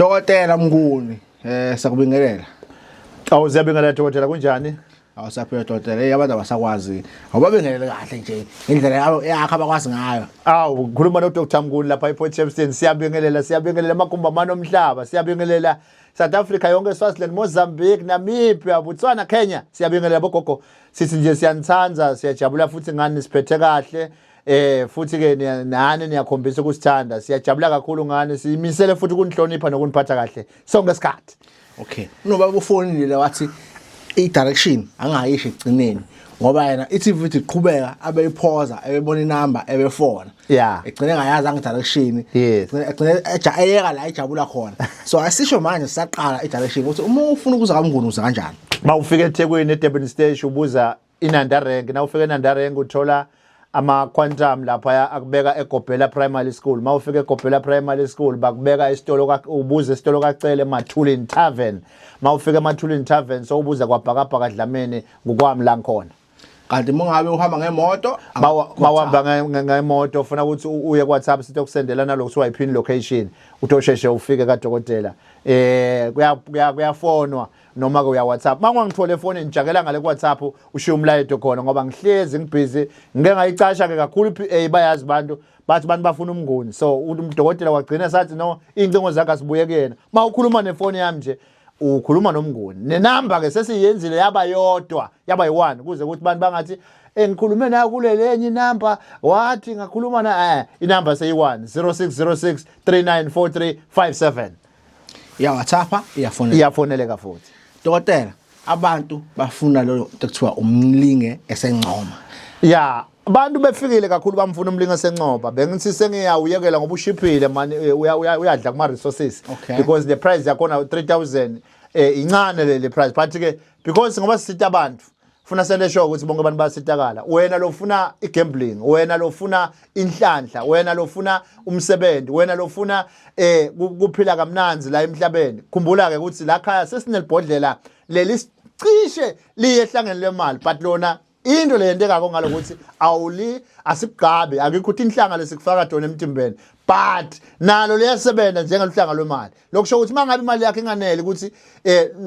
Dokotela Mnguni, sakubingelela. Awu, siyabingelela dokotela, kunjani? Awusaphila dokotela, hey, abantu abasakwazi. Awubabingelele kahle nje indlela yabo yakho abakwazi ngayo. Awu, ngikhuluma no Dr Mnguni lapha ePort Shepstone. Siyabingelela, siyabingelela amagumbi amane omhlaba, siyabingelela South Africa yonke, Swaziland, Mozambique, Namibia, Botswana, Kenya. Siyabingelela bogogo. Sithi nje siyanithanda, siyajabula futhi ngani, siphethe kahle. Futhi ke nani niyakhombisa ukusithanda. Siyajabula kakhulu ngani, siyimisele futhi ukunihlonipha nokuniphatha kahle sonke isikhathi. Okay. Unobaba ufonile wathi i-direction angayisho egcineni ngoba yena i-TV ithi iqhubeka abeyiphoza ebebona inamba ebefona. Egcine ngayazi angi-direction. Egcine eyeka la ejabula khona. So asisho manje sisaqala i-direction ukuthi uma ufuna ukuza kaMnguni uza kanjani. Mawufika eThekwini eDurban Station ubuza iNanda Rank, nawufika eNanda Rank uthola ama-Quantum lapha akubeka eGobhela Primary School. Mawufika eGobhela Primary School bakubeka esitolo, ubuza esitolo kaCele Mathulini Tavern. Mawufika eMathulini Tavern sowubuza kwaBhakabhaka Dlamini, ngokwami la ngikhona. Kanti uma ngabe uhamba ngemoto? Mawuhamba ngemoto ufuna ukuthi uye ku-WhatsApp, sithi okusendela nalokhu kuthiwa i-pin location, utosheshe ufike kadokotela. Kuyafonwa noma ke uya WhatsApp. Mangangithola efonini ngijakela ngale ku WhatsApp, ushiya umlayeto khona ngoba ngihlezi ngibhizi, ngike ngayicasha ke kakhulu i-PA, bayazi abantu, bathi abantu bafuna uMnguni. So udokotela wagcina sathi no, incingo zakhe asibuye kuyena. Mawukhuluma nefoni yami nje ukhuluma noMnguni. Nenamba ke sesiyenzile yaba yodwa, yaba yi-one, kuze ukuthi abantu bangathi engikhulume nayo kule lenye inamba wathi ngakhuluma na inamba seyi-1 0606 3943 57. Iya WhatsApp, iyafonela. Iyafoneleka futhi. Dokotela, abantu bafuna lo nto kuthiwa umlinge esencoma. Ya, abantu befikile kakhulu bamfuna umlinge esencoba. Bengithi sengiyawuyekela ngoba ushiphile man, uyadla kuma resources because the price yakhona 3000, incane le price, but ke because ngoba sisita abantu funa sele sure ukuthi bonke abantu bayasitakala. Wena lofuna igambling, wena lofuna inhlanhla, wena lofuna umsebenzi, wena lofuna kuphila kamnanzi la emhlabeni, khumbula ke ukuthi la khaya sesinelibhodlela leli cishe liye ehlangene lemali, but lona into le yentekako ngalokuthi awuli asikugqabi, akikho ukuthi inhlanga lesikufaka tona emtimbeni, but nalo liyasebenza njengeluhlanga lwemali. Lokusho ukuthi mangabe imali yakhe inganeli ukuthi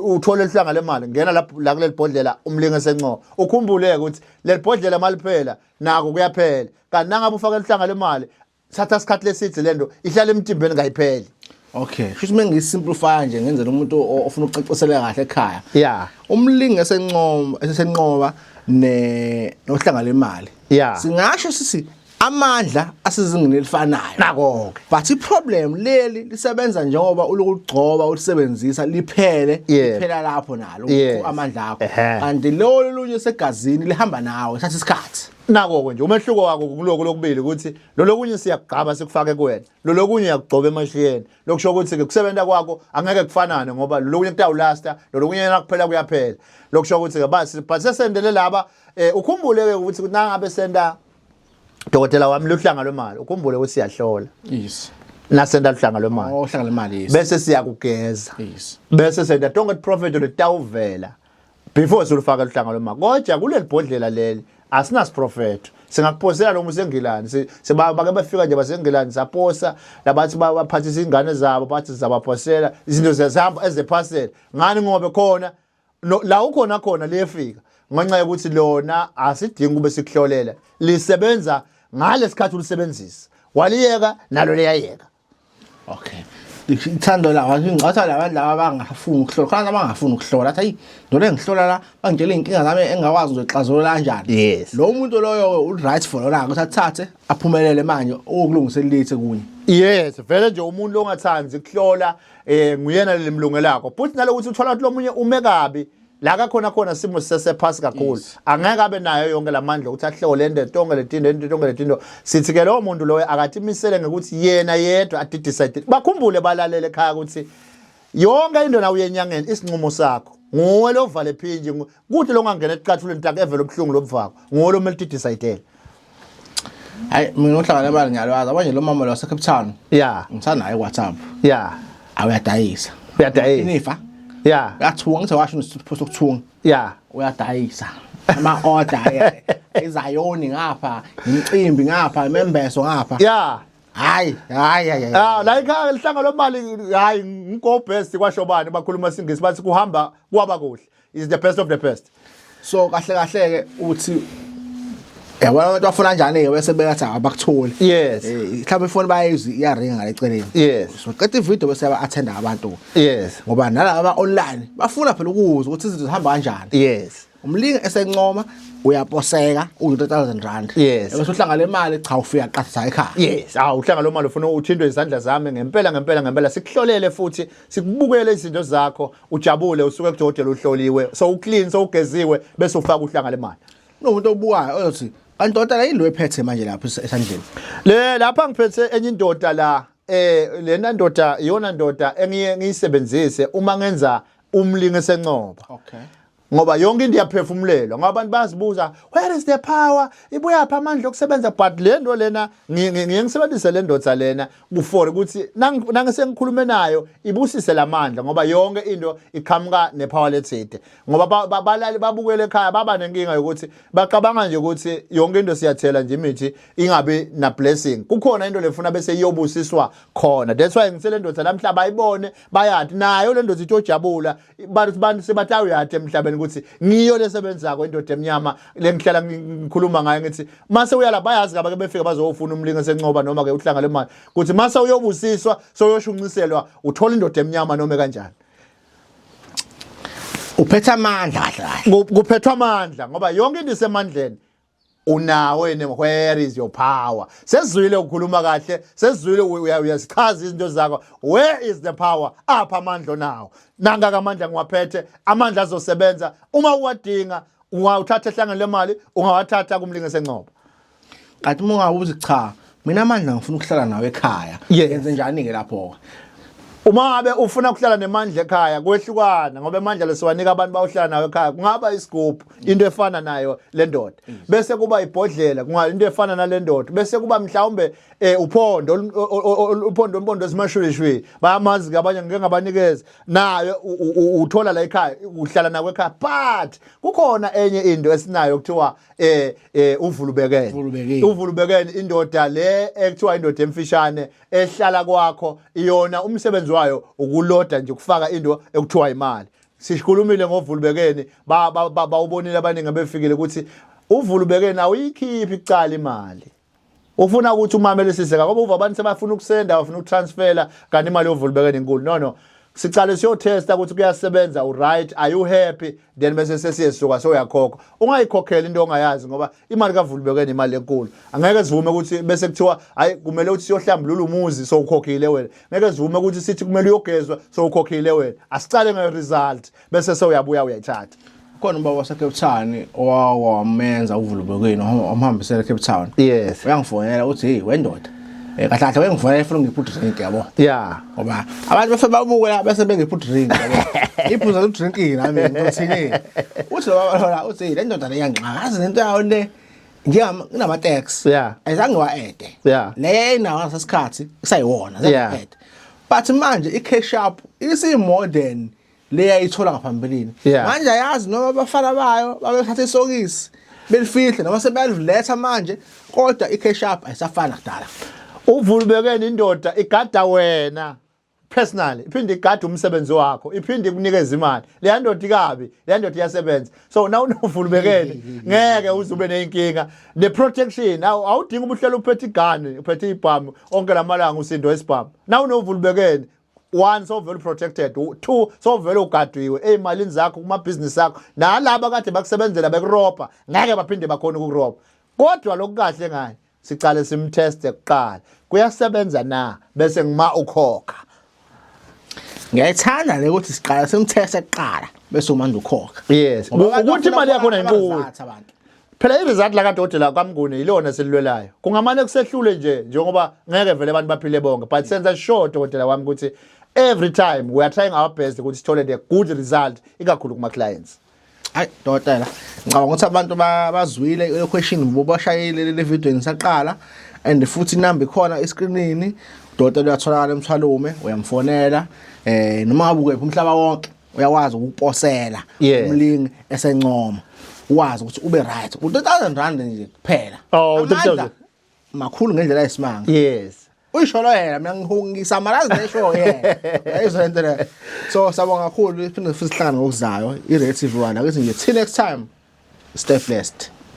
uthole luhlanga lemali, ngena lapho la kuleli bhodlela umlinge sencoba. Ukhumbule ukuthi leli bhodlela maliphela nako kuyaphela, kanti nangabe ufake luhlanga lemali thatha isikhathi leside lento ihlala emtimbeni ngayipheli. Okay, shuthi mengisimplify nje ngenzela umuntu ofuna ukucacisela kahle ekhaya. Umlinge esencoma esesenqoba ne nohlanga lemali. Singasho sithi amandla asezingeni elifanayo. Nako ke. But iproblem leli lisebenza njengoba ulokugcoba ulisebenzisa liphele, liphela lapho nalo amandla akho. Kanti lo lolunye segazini lihamba nawe thatha isikhathi. Nako ke nje umehluko wako kuloko lokubili ukuthi lo lokunye siyakugqaba sikufake kuwena, lo lokunye uyakugcoba emashiyeni. Lokusho ukuthi ke kusebenza kwakho angeke kufanane ngoba lo lokunye kutawulasta, lo lokunye nakuphela kuyaphela. Lokusho ukuthi ke basi but sesendele laba, ukhumbule ke ukuthi nangabe senda dokotela wami luhlanga lwemali, ukhumbule ukuthi siyahlola. Nasenda luhlanga lwemali. Oh, uhlanga lwemali, yes. Bese siyakugeza. Bese senda tonke prophet letawuvela before silufaka luhlanga lwemali. Kodwa kuleli bhodlela leli asinasiprofetho. Singakuphosela noma usengilani. Bake bafika nje basengilani saposa labathi baphathisa ingane zabo bathi sizabaphosela izinto ziyahamba ezephasela. Ngani ngobe khona no, la ukhona khona liyefika ngenxa yokuthi lona asidingi kube sikuhlolela, lisebenza ngalesikhathi ulisebenzisa, waliyeka nalo liyayeka. Okay. Ithando la ngicatha labantu laba abangafuni ukuhlola, khona abangafuni ukuhlola athi ayi ndole ngihlola la bangitshela inkinga zami engakwazi ukuxazulula kanjani. Lo muntu loyo u right for lona ukuthi athathe aphumelele manje ukulungisa elithe kunye. Yes, vele nje umuntu ongathandi ukuhlola nguyena lemlungelako. Futhi nalokuthi uthola ukuthi lomunye ume kabi la kakhona khona simo sisesephasi kakhulu, angeke abe nayo yonke lamandla ukuthi ahlole ende tonke letinto ende tonke letinto. Sithi ke lowo muntu loyo akatimisele ngokuthi yena yedwa adecide. Bakhumbule balalele ekhaya ukuthi yonke into nawe uyenyangeni isinqumo sakho nguwe lovale phinji kuthi lo ngangena ecathulweni takhe evele ubuhlungu lobuvako nguwe lo mele udecide. Hayi, mina uhlanga lemali ngiyalwazi, abanye lo mama lo wase Cape Town. Ngithanda naye WhatsApp. Awuyadayisa. Uyadayisa. Inifa. Uyathunga, ngithi washo nesipho sokuthunga. Uyadayisa. Ama order izayoni ngapha, imicimbi ngapha, imembeso ngapha. Hayi, hayi, hayi. Ah, la ekhaya lihlanga lomali hayi nggo best kwasho bani bakhuluma isingisi bathi kuhamba kwaba kuhle. Is the best of the best. So kahle kahle ke uthi yabona abantu bafuna kanjani ke bese bekathi abakutholi. Yes. Mhlawumbe ifoni bayayizwa iyaringa ngale eceleni. Yes. So qeda ivideo bese yaba attenda abantu. Yes. Ngoba nalaba online bafuna phela ukuzwa ukuthi izinto zihamba kanjani. Yes. Umlingi esencoma uyaposeka uyi-3000 rand. Yes. Bese uhlanga le mali cha ufika qatha ekhaya. Yes, awu uhlanga lo mali ufuna uthintwe izandla zami ngempela ngempela ngempela sikuhlolele futhi sikubukele izinto zakho ujabule usuke kudokotela uhloliwe so uclean so ugeziwe bese ufaka uhlanga le mali. Kunomuntu obukayo oyothi kanti dokotela yini lo ephethe manje lapha esandleni? Le lapha ngiphethe enye indoda la lena ndoda iyona ndoda engiye ngiyisebenzise uma ngenza umlingi esencoba. Okay. Ngoba yonke into iyaphefumulelwa ngoba abantu bayazibuza where is the power ibuya phi amandla okusebenza but le nto lena ngiye ngisebenzise le ndoda lena kufor ukuthi nangisengikhulume nayo ibusise lamandla ngoba yonke into iqhamuka nepower lethide ngoba balali babukele ekhaya baba nenkinga yokuthi bacabanga nje ukuthi yonke into siyathela nje imithi ingabi na blessing kukhona into lefuna bese iyobusiswa khona that's why ngithe le ndoda namhla bayibone bayathi nayo le ndoda ijojabula bathi bantu sebathi awuyathe emhlabeni ukuthi ngiyo lesebenzako indoda emnyama lengihlala ngikhuluma ngayo ngithi mase uyala bayazi kabe befika bazofuna umlingo esencoba noma ke uhlanga lemali ukuthi mase uyobusiswa soyoshunqiselwa uthola indoda emnyama noma kanjani. Uphethe amandla kahle kahle. Kuphethwa amandla ngoba yonke into isemandleni. Unawo yini where is your power? Sesizwile ukukhuluma kahle, sesizwile uyazichaza izinto zakho. Where is the power? Apha amandla onawo. Nanga amandla ngiwaphethe, amandla azosebenza uma uwadinga, ungawuthatha ehlangeni lemali, ungawathatha kumlingi esencoba. Kanti uma ungabe uthi cha, mina amandla ngifuna ukuhlala nawe ekhaya. Yenze njani ke lapho? Uma ngabe ufuna ukuhlala nemandla ekhaya kwehlukana ngoba amandla lesiwanika abantu bayohlala nawe ekhaya kungaba isigubhu into efana nayo le ndoda bese kuba ibhodlela kunga into efana nale ndoda bese kuba mhlawumbe uphondo uphondo umpondo esimashwishwi bayamazi ke abanye ngike ngabanikeza nayo uthola la ekhaya uhlala nawe ekhaya but kukhona enye into esinayo kuthiwa uvulubekene uvulubekene indoda le ekuthiwa indoda emfishane ehlala kwakho iyona umsebenzi wayo ukuloda nje ukufaka into ekuthiwa imali. Sikhulumile ngovulubekeni bawubonile abaningi abefikile ukuthi uvulubekeni awuyikhiphi kucala imali. Ufuna ukuthi umamelisise ngoba uva abantu sebafuna ukusenda bafuna ukutransfera kanti imali yovulubekeni inkulu. No no. Sicale siyotesta ukuthi kuyasebenza u right are you happy then bese sesiyesuka soyakhokha. Ungayikhokhela into ongayazi ngoba imali kaVulubekeni imali enkulu. Angeke sivume ukuthi bese kuthiwa hayi kumele ukuthi siyohlambulula umuzi sowukhokhile wena. Ngeke sivume ukuthi sithi kumele uyogezwa sowukhokhile wena. Asicale nge result bese sewuyabuya uyayithatha. Khona ubaba wase Cape Town owamenza uVulubekeni wamhambisela eCape Town. Yes. Uyangifonela uthi hey wendoda. Kahle kahle wengifonela efuna ngipha udrink yabo. Yeah. Ngoba abantu bese babuke la bese bengipha udrink yabo. Iphuza udrink nami ngithini. Uthi lo baba lona uthi le ndoda le iyangixaka lento yayo le njengama kunama tax. Yeah. Ayizange wa-ede. Yeah. Le inawo ngasesikhathi isayiwona Yeah. zangiphethe. But manje i-cash up isi modern le yayithola ngaphambilini. Yeah. Manje ayazi noma abafana bayo babethatha isokisi belifihle noma sebeyaliletha manje kodwa i-cash up ayisafani kudala. Uvulubekeni indoda igada wena personally iphinde igade umsebenzi wakho iphinde ikunikeze imali leya ndoda ikabi leya ndoda iyasebenza so na unovulubekeni ngeke uze ube nenkinga ne protection awudingi ubuhlelo uphethe igane uphethe ibhamu onke lamalanga usindo esibhamu na unovulubekeni one sovele protected two sovele ugadiwe ezimalini zakho kuma business akho nalaba kade bakusebenzela bekurobha ngeke baphinde bakhona ukukurobha kodwa lokukahle ngaye sicale simteste kuqala kuyasebenza na bese ngima ukhokha. Ngiyayithanda le ukuthi siqala simteste kuqala bese umanje ukhokha. Yes. Ngoba abantu Ukuthi imali bafuna yakhona inkulu. ama-results abantu. Phela i-result la kadokotela kaMnguni yilona sililwelayo. Kungamane kusehlule nje njengoba ngeke vele abantu baphile bonke but senza sure dokotela wami ukuthi every time we are trying our best ukuthi sithole the good result ikakhulu kuma clients. Hayi dokotela, ngicabanga ukuthi abantu bazwile le question bobashayile le video ngisaqala and futhi inamba ikhona escreenini. Dokotela uyatholakala eMthwalume, uyamfonela noma ngabe ukephi umhlaba wonke uyakwazi ukuposela umlingi esencoma. Wazi ukuthi ube right. U 3000 rand nje kuphela. Oh, Amandla 3000. makhulu ngendlela eyisimanga. Yes. Uyisholo yena, mina ngisamalazi nesho yena. Uyayizwa lento le. So sabonga kakhulu, siphinde futhi sihlangane ngokuzayo i-Red TV 1. Akithi nje till next time. Stay blessed.